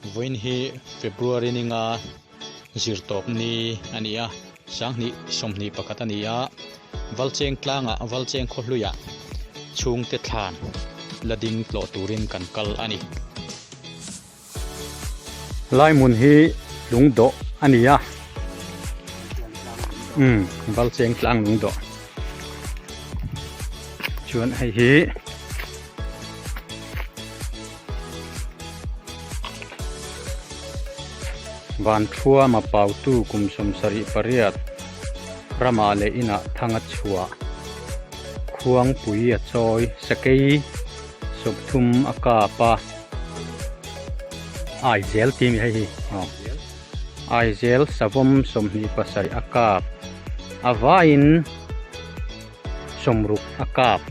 Vawiin hi February ninga zirtawp ni a ni a, sanghnih 21 a ni a, Valcheng tlangah Valcheng khawhluiah chhungte thlan la ding tlawh turin kan kal a ni. Lai hmun hi lungdawh a ni a, umm Valcheng tlang lungdawh chuan hei hi. Vanthuama pautu kum 78 ramah leh inah thang a chhuah. Khuangpui a chawi, sakei 30 a kap a, Aizel tih mi hei hi aw Aizel savawm 27 a kap, a vaiin 60 a kap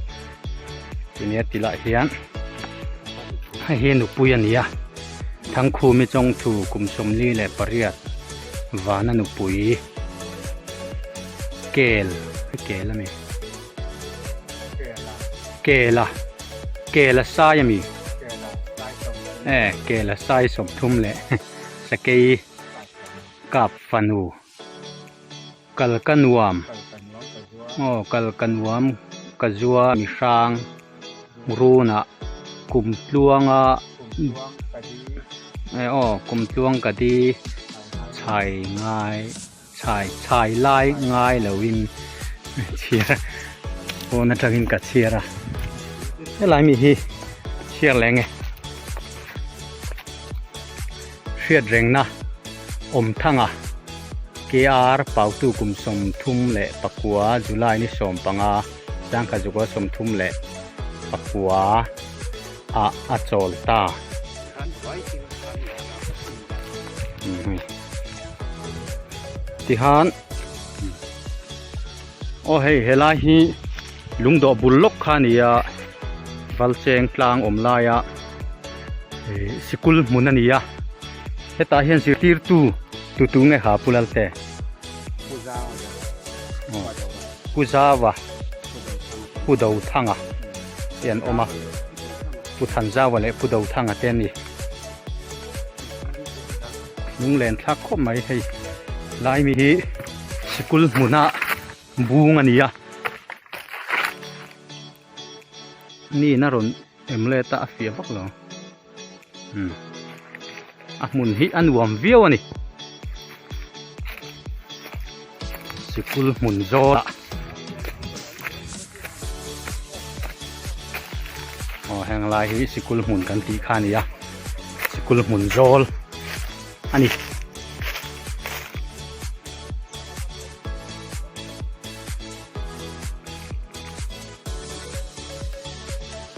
tih nia ti lah hian hei hi nupui a ni a Thangkhumi chawngthu kum 48 vana nupui kel kel a mi kel a kel a sai a mi e kel a sai 30 leh sakei kap fanu. Kal ka nuam aw kal ka nuam ka zua mi hrang runah kum tluanga eh aw kum tluang ka di chhai ngai chhai chhai lai ngai loin chhiar pawn atangin ka chhiar a helai mi hi chhiar leh nge hriat rengna awm thanga KR Pautu kum 39 July ni 15 sangkhat zukua 39 ah a chawl ta. Tihan aw hei helai hi lungdawh bul lawk kha a ni a Valcheng tlang awm laia ih sikul hmun a ni a hetah hian zirtirtu tu tu nge ha pu Lalte Pu Zaua Pu Dothanga te an awm a Pu Thanzaua leh Pu Dothanga te an ni lunglen thlak khawp mai hei lai mi hi sikul hmuna bung a ni a ni in a rawn em let a a fiah vak lo umm a hmun hi a nuam viau a ni sikul hmun zawlah aw heng lai hi sikul hmun kan tih kha a ni a sikul hmun zawl a ni.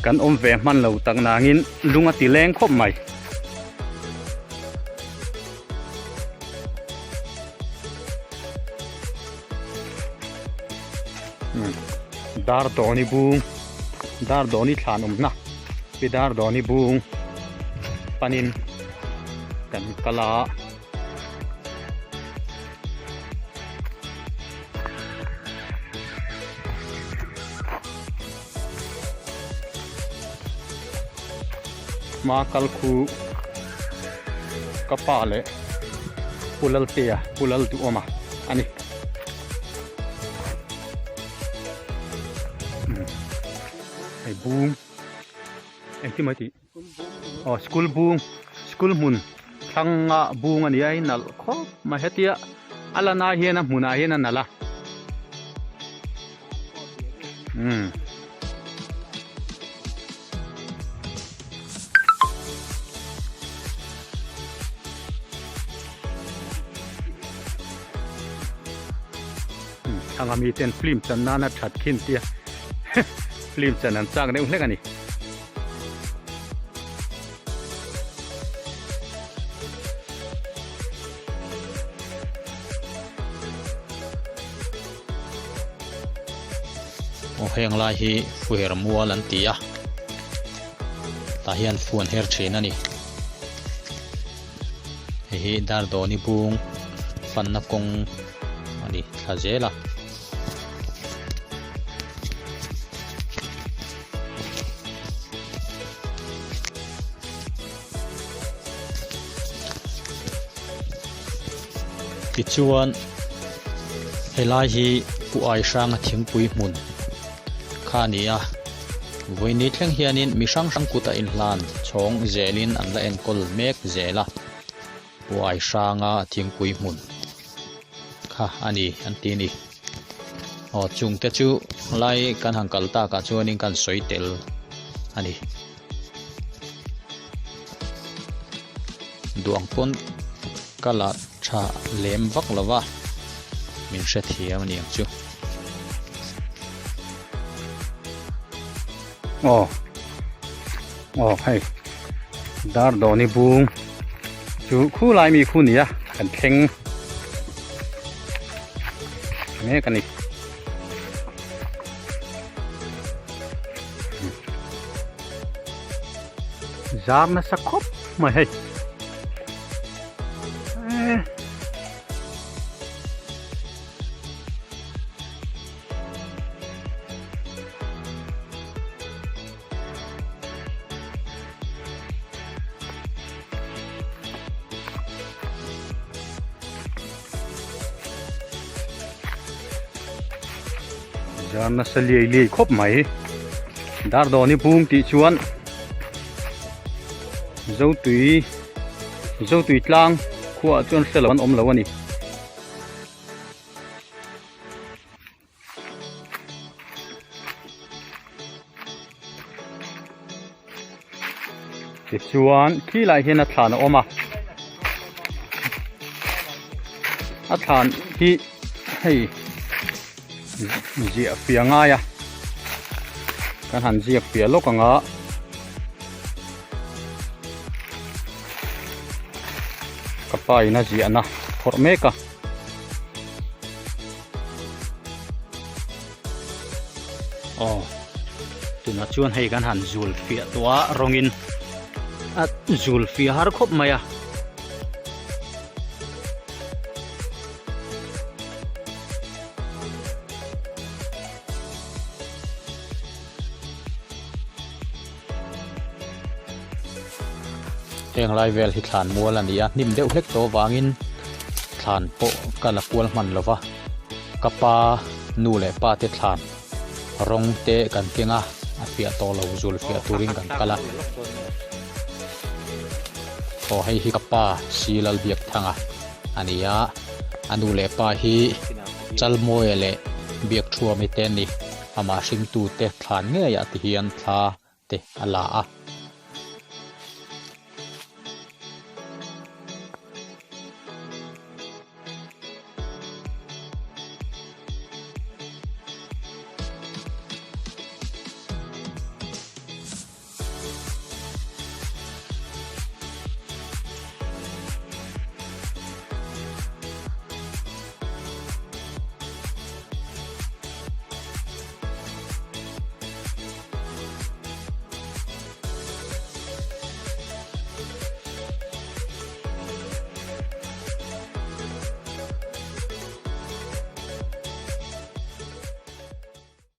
Kan awm ve hman lo tak nangin lung a ti leng khawp mai. Dar dawni bung dar dawni thlan awmna pi dar dawni bung panin kan kal a. Hma kal khu ka pa leh Pu Laltea Pu Lalduhawma a ni. Hei bung engtin mai tih. Aw school bung school hmun thlanga bung a ni a nalh khawp mai hetia a lan ai hian a hmunah hian a nalh a umm. Thlang ami ten film chan nana that khin tia film chan an chak deuh hlek a ni. Aw heng lai hi fuher mual an ti a tah hian fu an her thin a ni hei hi Dardawni bung fanna kawng a ni thla zel a. Tichuan helai hi Pu Aihranga thingpui hmun kha a ni a, vawiini thleng hianin mi hrang hrang kut a inhlan chhawng zelin an la enkawl mek zel a, Pu Aihranga thingpui hmun kha a ni an ti a ni. Aw chungte chu lai kan han kal takah chuanin kan sawi tel a ni. Duang pawn ka la tha lem vak lo va, min hrethiam a ni ang chu. Aw aw hei dar dawni bung chu khulai mi khu nia kan thleng mek a ni. Zar nasa khawp mai hei eh Zar nasa liai liai khawp mai dar dawni bung tih chuan zotui zotui tlang khuaah chuan hre lo an awm lo a ni. Tichuan khi lai hian a thlan a awm a a thlan hi hei ziah fiah ngai a kan han ziak fiah lawk ang a ka pa in a ziahna phawrh mek a. Aw tunah chuan hei kan han zul fiah tawh a rawngin a zul fiah har khawp mai a. Heng lai vel hi thlan mual a ni a, hnim deuh hlek tawh avangin thlan pawh ka la kual hman lo va, ka pa nu leh pa te thlan rawng te kan keng a, a fiah tawh lo zul fiah turin kan kal a. Aw hei hi ka pa Si Lalbiakthanga a ni a, a nu leh pa hi Chalmawia leh Biakthuami te an ni, amah hringtute thlan ngeiah ti hian thla te a la a.